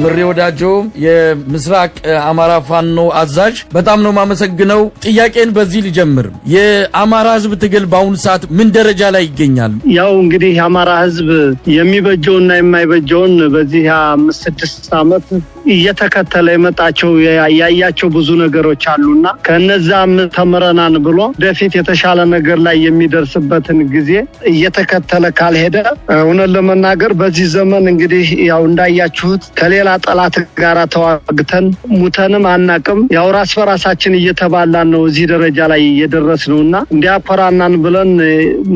ምሬ ወዳጆ የምስራቅ አማራ ፋኖ አዛዥ፣ በጣም ነው የማመሰግነው። ጥያቄን በዚህ ልጀምር። የአማራ ህዝብ ትግል በአሁኑ ሰዓት ምን ደረጃ ላይ ይገኛል? ያው እንግዲህ የአማራ ህዝብ የሚበጀውና የማይበጀውን በዚህ 5-6 ዓመት እየተከተለ የመጣቸው ያያቸው ብዙ ነገሮች አሉና ከነዛም ተምረናን ብሎ ወደፊት የተሻለ ነገር ላይ የሚደርስበትን ጊዜ እየተከተለ ካልሄደ፣ እውነት ለመናገር በዚህ ዘመን እንግዲህ ያው እንዳያችሁት ከሌላ ጠላት ጋር ተዋግተን ሙተንም አናቅም። ያው ራስ በራሳችን እየተባላን ነው እዚህ ደረጃ ላይ የደረስነው እና እንዲያኮራናን ብለን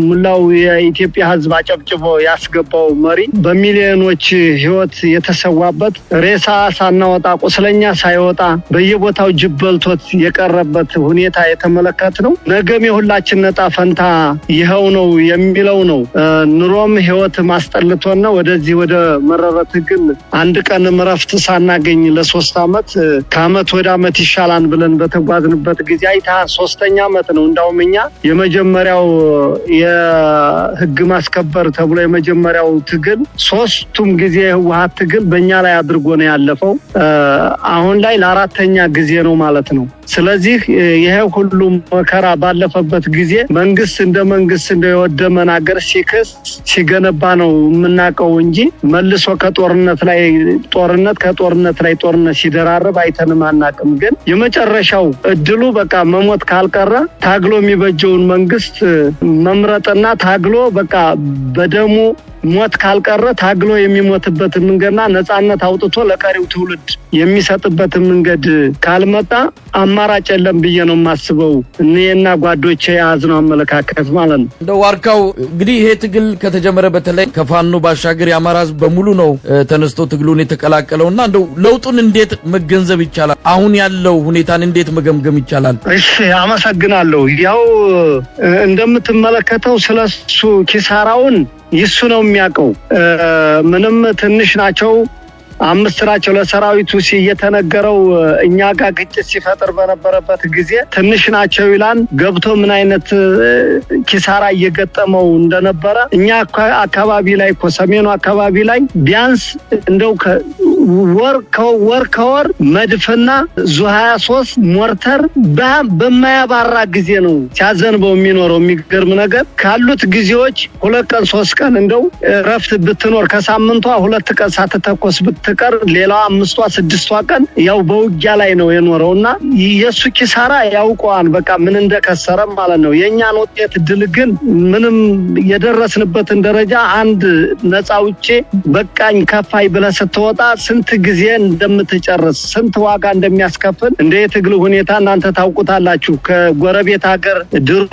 ሙላው የኢትዮጵያ ህዝብ አጨብጭቦ ያስገባው መሪ በሚሊዮኖች ህይወት የተሰዋበት፣ ሬሳ ሳናወጣ፣ ቁስለኛ ሳይወጣ በየቦታው ጅብ በልቶት የቀረበት ሁኔታ የተመለከት ነው። ነገም የሁላችን ነጣ ፈንታ ይኸው ነው የሚለው ነው። ኑሮም ህይወት ማስጠልቶን ነው ወደዚህ ወደ መረረ ትግል አንድ ቀን እረፍት ሳናገኝ ለ3 ዓመት ከአመት ወደ አመት ይሻላል ብለን በተጓዝንበት ጊዜ አይተሃል፣ 3ኛ ዓመት ነው። እንዳውም እኛ የመጀመሪያው የህግ ማስከበር ተብሎ የመጀመሪያው ትግል 3ቱም ጊዜ የህወሓት ትግል በእኛ ላይ አድርጎ ነው ያለፈው። አሁን ላይ ለአራተኛ ጊዜ ነው ማለት ነው። ስለዚህ ይሄ ሁሉ መከራ ባለፈበት ጊዜ መንግስት እንደ መንግስት እንደወደመን ሀገር ሲክስ ሲገነባ ነው የምናውቀው እንጂ መልሶ ከጦርነት ላይ ጦርነት፣ ከጦርነት ላይ ጦርነት ሲደራረብ አይተንም አናውቅም። ግን የመጨረሻው እድሉ በቃ መሞት ካልቀረ ታግሎ የሚበጀውን መንግስት መምረጥና ታግሎ በቃ በደሙ ሞት ካልቀረ ታግሎ የሚሞትበትን መንገድና ነፃነት አውጥቶ ለቀሪው ትውልድ የሚሰጥበትን መንገድ ካልመጣ አማራጭ የለም ብዬ ነው የማስበው። እኔና ጓዶቼ የያዝነው አመለካከት ማለት ነው። እንደ ዋርካው እንግዲህ ይሄ ትግል ከተጀመረ በተለይ ከፋኖ ባሻገር የአማራ ህዝብ በሙሉ ነው ተነስቶ ትግሉን የተቀላቀለውና እንደው ለውጡን እንዴት መገንዘብ ይቻላል? አሁን ያለው ሁኔታን እንዴት መገምገም ይቻላል? እሺ፣ አመሰግናለሁ። ያው እንደምትመለከተው ስለሱ ኪሳራውን ይሱ ነው የሚያውቀው። ምንም ትንሽ ናቸው፣ 5 ናቸው ለሰራዊቱ እየተነገረው እኛ ጋር ግጭት ሲፈጥር በነበረበት ጊዜ ትንሽ ናቸው ይላል። ገብቶ ምን አይነት ኪሳራ እየገጠመው እንደነበረ እኛ አካባቢ ላይ እኮ ሰሜኑ አካባቢ ላይ ቢያንስ እንደው ወር ከወር ከወር መድፍና ዙ 23 ሞርተር በማያባራ ጊዜ ነው ሲያዘንበው የሚኖረው። የሚገርም ነገር ካሉት ጊዜዎች 2 ቀን 3 ቀን እንደው እረፍት ብትኖር ከሳምንቷ 2 ቀን ሳትተኮስ ብትቀር ሌላዋ 5ቷ 6ቷ ቀን ያው በውጊያ ላይ ነው የኖረውና የሱ ኪሳራ ያውቀዋል። በቃ ምን እንደከሰረ ማለት ነው። የኛን ውጤት ድል ግን ምንም የደረስንበትን ደረጃ አንድ ነፃ ውጪ በቃኝ ከፋይ ብለህ ስትወጣ ስንት ጊዜ እንደምትጨርስ፣ ስንት ዋጋ እንደሚያስከፍል እንደ የትግል ሁኔታ እናንተ ታውቁታላችሁ። ከጎረቤት ሀገር ድሮ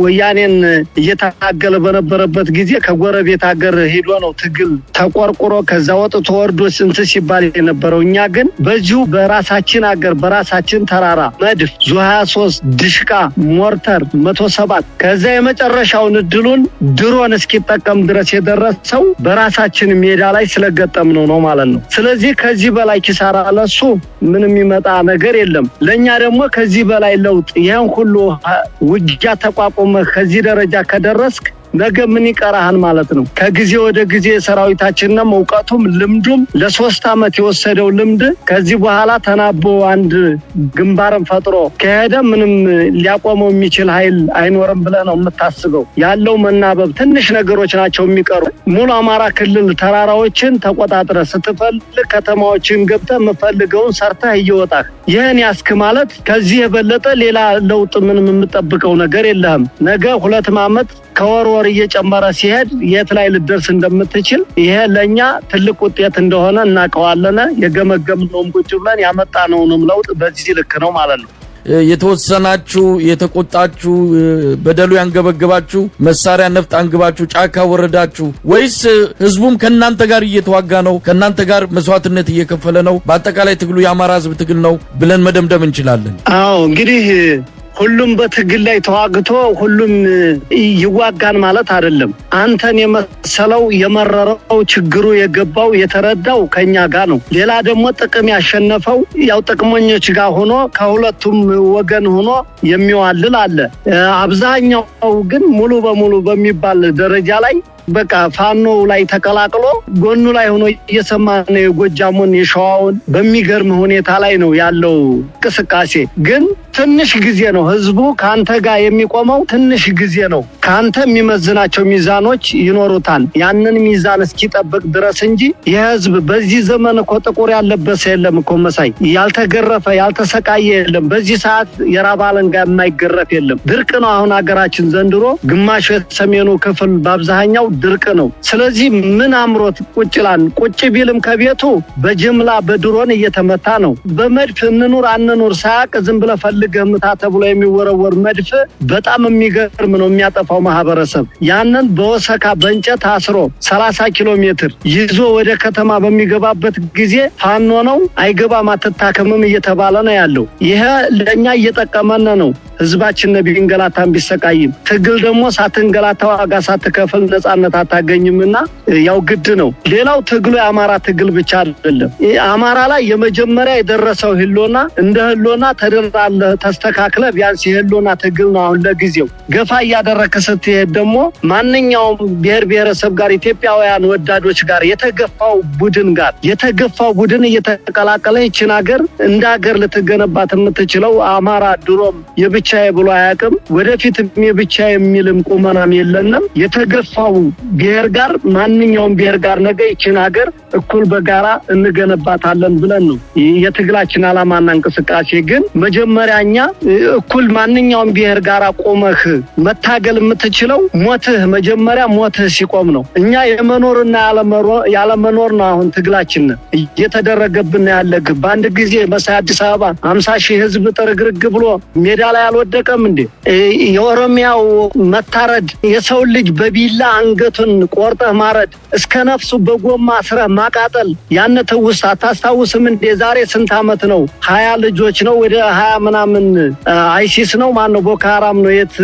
ወያኔን እየታገለ በነበረበት ጊዜ ከጎረቤት ሀገር ሄዶ ነው ትግል ተቆርቁሮ ከዛ ወጥቶ ወርዶ ስንት ሲባል የነበረው። እኛ ግን በዚሁ በራሳችን ሀገር በራሳችን ተራራ መድፍ፣ ዙ 23፣ ድሽቃ፣ ሞርተር 107 ከዛ የመጨረሻውን እድሉን ድሮን እስኪጠቀም ድረስ የደረሰው በራሳችን ሜዳ ላይ ስለገጠምነው ነው ማለት ነው። ስለዚህ ከዚህ በላይ ኪሳራ ለሱ ምንም የሚመጣ ነገር የለም። ለኛ ደግሞ ከዚህ በላይ ለውጥ ይሄን ሁሉ ውጊያ ተቋቁመህ ከዚህ ደረጃ ከደረስክ ነገ ምን ይቀራሃል ማለት ነው። ከጊዜ ወደ ጊዜ ሰራዊታችንንም እውቀቱም ልምዱም ለ3 ዓመት የወሰደው ልምድ ከዚህ በኋላ ተናቦ አንድ ግንባርን ፈጥሮ ከሄደ ምንም ሊያቆመው የሚችል ኃይል አይኖርም ብለህ ነው የምታስበው። ያለው መናበብ ትንሽ ነገሮች ናቸው የሚቀሩ። ሙሉ አማራ ክልል ተራራዎችን ተቆጣጥረህ ስትፈልግ ከተማዎችን ገብተህ የምትፈልገውን ሰርተህ እየወጣህ ይህን ያስክ ማለት ከዚህ የበለጠ ሌላ ለውጥ ምንም የምጠብቀው ነገር የለህም። ነገ 2 ዓመት ከወር ወር እየጨመረ ሲሄድ የት ላይ ልደርስ እንደምትችል ይሄ ለኛ ትልቅ ውጤት እንደሆነ እናውቀዋለን። የገመገምነውም ቁጭ ብለን ያመጣነውንም ለውጥ በዚህ ልክ ነው ማለት ነው። የተወሰናችሁ የተቆጣችሁ፣ በደሉ ያንገበገባችሁ መሳሪያ ነፍጥ አንግባችሁ ጫካ ወረዳችሁ ወይስ ህዝቡም ከናንተ ጋር እየተዋጋ ነው፣ ከናንተ ጋር መስዋዕትነት እየከፈለ ነው? በአጠቃላይ ትግሉ የአማራ ህዝብ ትግል ነው ብለን መደምደም እንችላለን? አዎ፣ እንግዲህ ሁሉም በትግል ላይ ተዋግቶ ሁሉም ይዋጋን ማለት አይደለም። አንተን የመሰለው የመረረው ችግሩ የገባው የተረዳው ከኛ ጋር ነው። ሌላ ደግሞ ጥቅም ያሸነፈው ያው ጥቅመኞች ጋር ሆኖ ከሁለቱም ወገን ሆኖ የሚዋልል አለ። አብዛኛው ግን ሙሉ በሙሉ በሚባል ደረጃ ላይ በቃ ፋኖ ላይ ተቀላቅሎ ጎኑ ላይ ሆኖ እየሰማ ነው። የጎጃሙን የሸዋውን በሚገርም ሁኔታ ላይ ነው ያለው እንቅስቃሴ። ግን ትንሽ ጊዜ ነው ህዝቡ ከአንተ ጋር የሚቆመው፣ ትንሽ ጊዜ ነው። ከአንተ የሚመዝናቸው ሚዛኖች ይኖሩታል። ያንን ሚዛን እስኪጠብቅ ድረስ እንጂ የህዝብ በዚህ ዘመን እኮ ጥቁር ያለበሰ የለም እኮ መሳይ፣ ያልተገረፈ ያልተሰቃየ የለም። በዚህ ሰዓት የራብ አለንጋ የማይገረፍ የለም። ድርቅ ነው አሁን ሀገራችን ዘንድሮ፣ ግማሹ የሰሜኑ ክፍል በአብዛኛው ድርቅ ነው። ስለዚህ ምን አምሮት ቁጭ ላን ቁጭ ቢልም ከቤቱ በጅምላ በድሮን እየተመታ ነው። በመድፍ እንኑር አንኑር ሳያቅ ዝም ብለህ ፈልገህ ምታ ተብሎ የሚወረወር መድፍ በጣም የሚገርም ነው የሚያጠፋው ማህበረሰብ። ያንን በወሰካ በእንጨት አስሮ 30 ኪሎ ሜትር ይዞ ወደ ከተማ በሚገባበት ጊዜ ፋኖ ነው አይገባም አትታከምም እየተባለ ነው ያለው። ይሄ ለእኛ እየጠቀመን ነው። ህዝባችን ቢንገላታም ቢሰቃይም፣ ትግል ደግሞ ሳትንገላታ ዋጋ ሳትከፍል ነጻነት አታገኝምና ያው ግድ ነው። ሌላው ትግሉ የአማራ ትግል ብቻ አይደለም። አማራ ላይ የመጀመሪያ የደረሰው ህሎና እንደ ህሎና ተደራለህ ተስተካክለ ቢያንስ የህሎና ትግል ነው። አሁን ለጊዜው ገፋ እያደረክ ስትሄድ ደግሞ ማንኛውም ብሔር ብሔረሰብ ጋር፣ ኢትዮጵያውያን ወዳዶች ጋር፣ የተገፋው ቡድን እየተቀላቀለ ይችን ሀገር እንደ ሀገር ልትገነባት የምትችለው አማራ ድሮም የብቻዬ ብሎ አያውቅም። ወደፊትም የብቻ የሚልም ቁመናም የለንም። የተገፋው ብሔር ጋር፣ ማንኛውም ብሔር ጋር ነገ ይችን ሀገር እኩል በጋራ እንገነባታለን ብለን ነው የትግላችን ዓላማና እንቅስቃሴ። ግን መጀመሪያ እኛ እኩል ማንኛውም ብሔር ጋር ቆመህ መታገል የምትችለው ሞትህ መጀመሪያ ሞትህ ሲቆም ነው። እኛ የመኖርና ያለመኖር ነው አሁን ትግላችን እየተደረገብን ያለ። በአንድ ጊዜ መሳይ አዲስ አበባ 50,000 ህዝብ ጥርግርግ ብሎ ሜዳ ላይ አልወደቀም እንዴ? የኦሮሚያው መታረድ፣ የሰው ልጅ በቢላ አንገቱን ቆርጠህ ማረድ፣ እስከ ነፍሱ በጎማ አስረህ ማቃጠል፣ ያን ትውስታ አታስታውስም እንዴ? ዛሬ ስንት ዓመት ነው? 20 ልጆች ነው ወደ 20 ምናምን አይሲስ ነው ማን ነው ቦኮ ሃራም ነው የት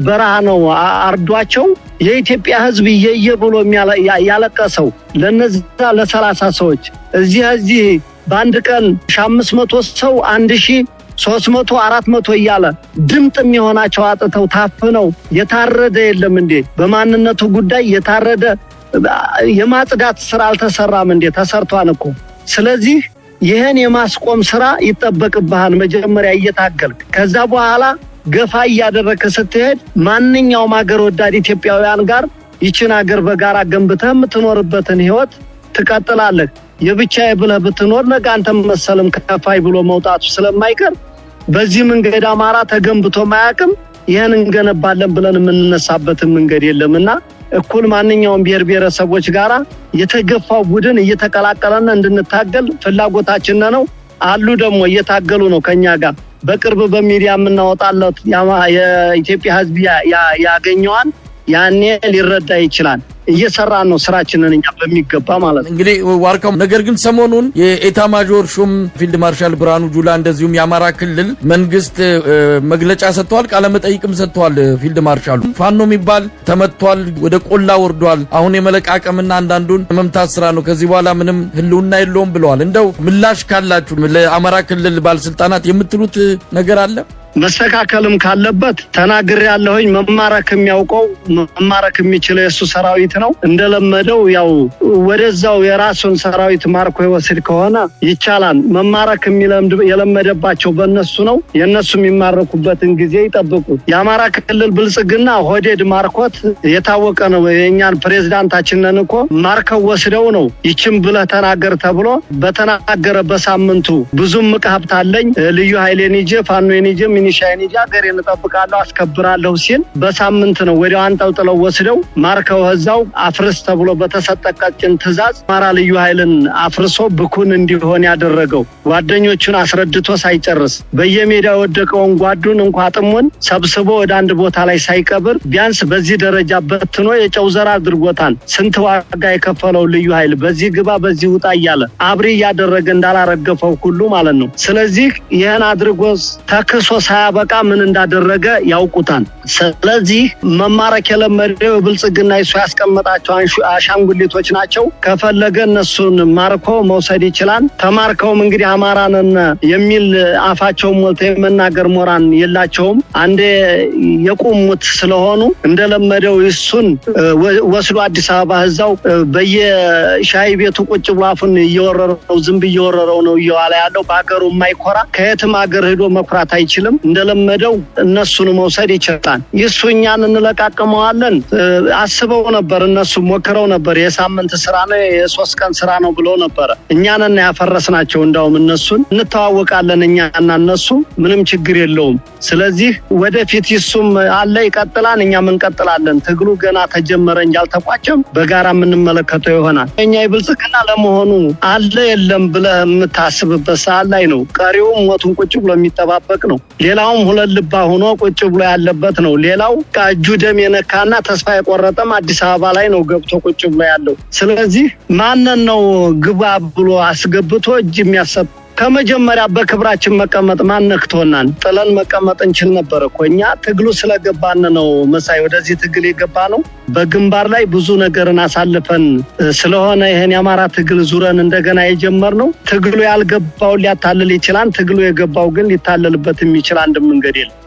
በረሃ ነው አርዷቸው የኢትዮጵያ ህዝብ እየየ ብሎ ያለቀሰው ለነዛ ለ30 ሰዎች። እዚህ በአንድ ቀን 500 ሰው፣ 1300፣ 400 እያለ ድምጥ የሚሆናቸው አጥተው ታፍነው የታረደ የለም እንዴ? በማንነቱ ጉዳይ የታረደ የማጽዳት ስራ አልተሰራም እንዴ? ተሰርቷን እኮ። ስለዚህ ይህን የማስቆም ስራ ይጠበቅብሃል። መጀመሪያ እየታገልክ ከዛ በኋላ ገፋ እያደረግክ ስትሄድ ማንኛውም ሀገር ወዳድ ኢትዮጵያውያን ጋር ይችን ሀገር በጋራ ገንብተህ የምትኖርበትን ህይወት ትቀጥላለህ። የብቻዬ ብለህ ብትኖር ነገ አንተም መሰልም ከፋይ ብሎ መውጣቱ ስለማይቀር በዚህ መንገድ አማራ ተገንብቶ ማያውቅም። ይህን እንገነባለን ብለን የምንነሳበትን መንገድ የለምና እኩል ማንኛውም ብሔር ብሔረሰቦች ጋራ የተገፋው ቡድን እየተቀላቀለና እንድንታገል ፍላጎታችን ነው። አሉ ደግሞ እየታገሉ ነው ከኛ ጋር። በቅርብ በሚዲያ የምናወጣለት የኢትዮጵያ ሕዝብ ያገኘዋል። ያኔ ሊረዳ ይችላል። እየሰራን ነው ስራችንን እኛ በሚገባ ማለት ነው። እንግዲህ ዋርካው፣ ነገር ግን ሰሞኑን የኤታ ማዦር ሹም ፊልድ ማርሻል ብርሃኑ ጁላ እንደዚሁም የአማራ ክልል መንግስት መግለጫ ሰጥተዋል፣ ቃለ መጠይቅም ሰጥተዋል። ፊልድ ማርሻሉ ፋኖ የሚባል ተመቷል፣ ወደ ቆላ ወርዷል። አሁን የመለቃቀምና አንዳንዱን መምታት ስራ ነው፣ ከዚህ በኋላ ምንም ህልውና የለውም ብለዋል። እንደው ምላሽ ካላችሁ ለአማራ ክልል ባለስልጣናት የምትሉት ነገር አለ? መስተካከልም ካለበት ተናግሬ ያለሁኝ። መማረክ የሚያውቀው መማረክ የሚችለው የእሱ ሰራዊት ነው። እንደለመደው ያው ወደዛው የራሱን ሰራዊት ማርኮ ይወስድ ከሆነ ይቻላል። መማረክ የለመደባቸው በእነሱ ነው። የእነሱ የሚማረኩበትን ጊዜ ይጠብቁ። የአማራ ክልል ብልጽግና ሆዴድ ማርኮት የታወቀ ነው። የእኛን ፕሬዝዳንታችንን እኮ ማርከው ወስደው ነው ይችን ብለህ ተናገር ተብሎ በተናገረ በሳምንቱ ብዙም ምቅ ሀብት አለኝ፣ ልዩ ኃይሌን ይዤ፣ ፋኖን ይዤ፣ ሚኒሻዬን ይዤ ሀገሬን እጠብቃለሁ አስከብራለሁ ሲል በሳምንት ነው ወዲያው አንጠልጥለው ወስደው ማርከው እዛው አፍርስ ተብሎ በተሰጠ ቀጭን ትዕዛዝ አማራ ልዩ ኃይልን አፍርሶ ብኩን እንዲሆን ያደረገው ጓደኞቹን አስረድቶ ሳይጨርስ በየሜዳ የወደቀውን ጓዱን እንኳ አጥሙን ሰብስቦ ወደ አንድ ቦታ ላይ ሳይቀብር ቢያንስ በዚህ ደረጃ በትኖ የጨው ዘር አድርጎታል። ስንት ዋጋ የከፈለው ልዩ ኃይል በዚህ ግባ በዚህ ውጣ እያለ አብሪ እያደረገ እንዳላረገፈው ሁሉ ማለት ነው። ስለዚህ ይህን አድርጎ ተክሶ ሳያበቃ ምን እንዳደረገ ያውቁታል። ስለዚህ መማረክ የለመደው ብልጽግና እሱ ያስቀመጣቸው አሻንጉሊቶች ናቸው። ከፈለገ እነሱን ማርኮ መውሰድ ይችላል። ተማርከውም እንግዲህ አማራንን የሚል አፋቸውን ሞልተው የመናገር ሞራን የላቸውም። አንዴ የቁሙት ስለሆኑ እንደለመደው እሱን ወስዶ አዲስ አበባ እዛው በየሻይ ቤቱ ቁጭ ብሎ አፉን እየወረረው ዝንብ እየወረረው ነው እየዋለ ያለው። በሀገሩ የማይኮራ ከየትም ሀገር ሄዶ መኩራት አይችልም። እንደለመደው እነሱን መውሰድ ይችላል። ይሱ እኛን እንለቃቅመዋለን አስበው ነበር። እነሱ ሞክረው ነበር። የሳምንት ስራ ነው የ3 ቀን ስራ ነው ብለው ነበረ። እኛን ያፈረስናቸው። እንዳውም እነሱን እንተዋወቃለን እኛና እነሱ ምንም ችግር የለውም። ስለዚህ ወደፊት ይሱም አለ ይቀጥላል፣ እኛም እንቀጥላለን። ትግሉ ገና ተጀመረ እንጂ አልተቋጨም። በጋራ የምንመለከተው ይሆናል። እኛ የብልጽግና ለመሆኑ አለ የለም ብለህ የምታስብበት ሰዓት ላይ ነው። ቀሪውም ሞቱን ቁጭ ብሎ የሚጠባበቅ ነው። ሌላውም ሁለት ልባ ሆኖ ቁጭ ብሎ ያለበት ነው። ሌላው እጁ ደም የነካና ተስፋ የቆረጠም አዲስ አበባ ላይ ነው ገብቶ ቁጭ ብሎ ያለው። ስለዚህ ማንን ነው ግባ ብሎ አስገብቶ እጅ የሚያሰጥ? ከመጀመሪያ በክብራችን መቀመጥ ማን ነክቶናል? ጥለን መቀመጥ እንችል ነበር እኮ። እኛ ትግሉ ስለገባን ነው መሳይ ወደዚህ ትግል የገባ ነው። በግንባር ላይ ብዙ ነገርን አሳልፈን ስለሆነ ይህን የአማራ ትግል ዙረን እንደገና የጀመርነው። ትግሉ ያልገባውን ሊያታልል ይችላል። ትግሉ የገባው ግን ሊታለልበት የሚችል አንድ መንገድ የለም።